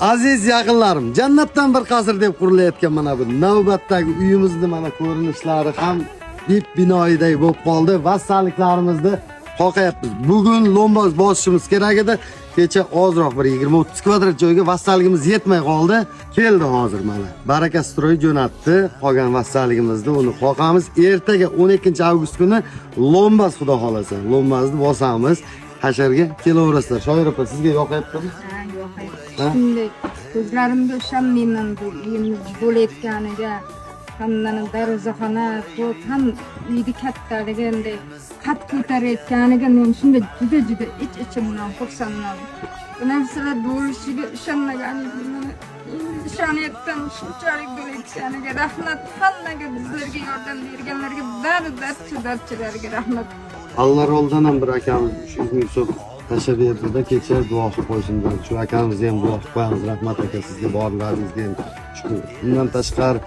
Aziz yaqinlarim, jannatdan bir qasr deb qurilayotgan mana bu navbatdagi uyimizni mana ko'rinishlari ham bip binoyiday bo'lib qoldi. Vassaliklarimizni qoqayapmiz. Bugun lomboz bosishimiz kerak edi. Kecha ozroq bir 20-30 kvadrat joyga vassaligimiz yetmay qoldi. Keldi hozir mana. Baraka stroy jo'natdi. Qolgan vassaligimizni uni qoqamiz. Ertaga 12 avgust kuni lombaz xudo xolasa. Lombazni bosamiz. Hasharga kelaverasizlar. Shoir opa, sizga yoqayaptimi? Ha, yo'q. Ha? Shunday ko'zlarimga ishonmayman bu uyimiz bo'layotganiga. Hammani darvozaxona, ko'p ham uyni kattaligi endi qad ko'tarayotganiga men shunday juda juda ich ichimdan xursandman. Bu narsalar bo'lishiga ishonmagan edim. Mana endi ishonyapman shunchalik bo'layotganiga. Rahmat hammaga, bizlarga yordam berganlarga, bari barcha barchalarga rahmat. Alloh roldan ham bir akamiz 300 ming so'm tashlab berdida, kecha duo qilib qo'ysin dedi. Shu akamizni ham duo qilib qo'yamiz. Rahmat aka, sizga borlaringizga ham shukur. Undan tashqari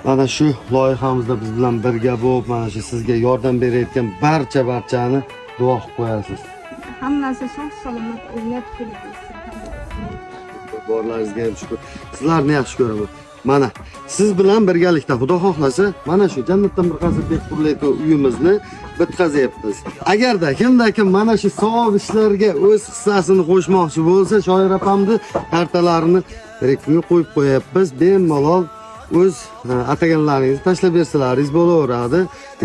mana shu loyihamizda biz bilan birga bo'lib, mana shu sizga yordam berayotgan barcha barchani duo qilib qo'yasiz. Hammasi sog' salomat o'ynab kulib o'ssin. Borlaringizga ham shukur. Sizlarni yaxshi ko'raman. Mana siz bilan birgalikda xudo xohlasa mana shu jannatdan bir qasr deb qurilayotgan uyimizni bitkazyapmiz. Agarda kimda kim mana shu savob ishlarga o'z hissasini qo'shmoqchi bo'lsa, Shoir opamni kartalarini bir ikki kunga qo'yib qo'yapmiz. Bemalol o'z ataganlaringizni tashlab bersalaringiz bo'laveradi.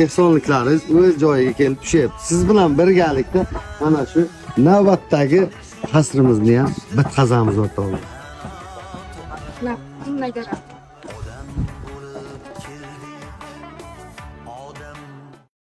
Ehsonliklaringiz o'z joyiga kelib tushyapti. Siz bilan birgalikda mana shu navbatdagi qasrimizni ham bitkazamiz o'rtoqlar. Rahmat, hammaga rahmat.